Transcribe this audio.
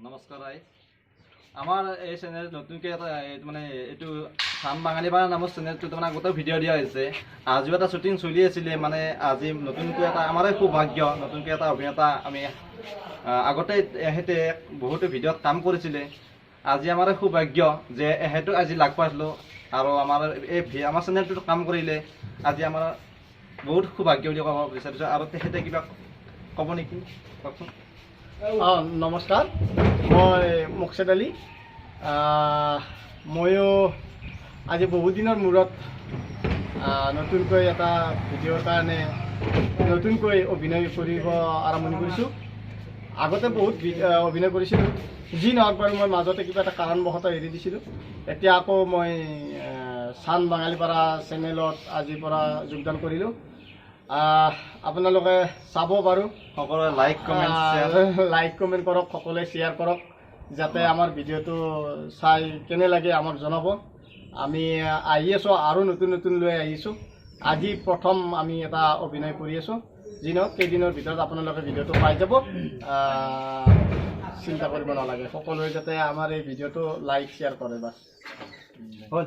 নমস্কাৰ ৰাইজ। আমাৰ এই চেনেল নতুনকৈ এটা এই মানে এইটো চান বাঙালীপাৰা নামৰ চেনেলটো তাৰমানে আগতেও ভিডিঅ' দিয়া হৈছে। আজিও এটা শ্বুটিং চলি আছিলে। মানে আজি নতুনকৈ এটা আমাৰে সৌভাগ্য, নতুনকৈ এটা অভিনেতা আমি আগতে এহেঁতে বহুতো ভিডিঅ'ত কাম কৰিছিলে। আজি আমাৰ সৌভাগ্য যে এহেঁতক আজি লগ পাইছিলোঁ আৰু আমাৰ এই আমাৰ চেনেলটোত কাম কৰিলে। আজি আমাৰ বহুত সৌভাগ্য বুলি ক'ব বিচাৰিছোঁ। আৰু তেখেতে কিবা ক'ব নেকি, কওকচোন। অঁ, নমস্কাৰ, মই মোকছেদ আলী। ময়ো আজি বহুত দিনৰ মূৰত নতুনকৈ এটা ভিডিঅ'ৰ কাৰণে নতুনকৈ অভিনয় কৰিব আৰম্ভণি কৰিছোঁ। আগতে বহুত অভিনয় কৰিছিলোঁ। যি নহওক বাৰু, মই মাজতে কিবা এটা কাৰণবশতঃ এৰি দিছিলোঁ। এতিয়া আকৌ মই চান বাঙালীপাৰা চেনেলত আজিৰ পৰা যোগদান কৰিলোঁ। আপোনালোকে চাব বাৰু। সকলোৱে like, comment, share. Like, comment কৰক সকলোৱে, শ্বেয়াৰ কৰক, যাতে আমাৰ ভিডিঅ'টো চাই কেনে লাগে আমাক জনাব। আমি আহি আছোঁ আৰু নতুন নতুন লৈ আহিছোঁ। আজি প্ৰথম আমি এটা অভিনয় কৰি আছোঁ। যি নহওক, কেইদিনৰ ভিতৰত আপোনালোকে ভিডিঅ'টো পাই যাব। চিন্তা কৰিব নালাগে। সকলোৱে যাতে আমাৰ এই ভিডিঅ'টো লাইক, শ্বেয়াৰ কৰে, বাছ। হ'ল।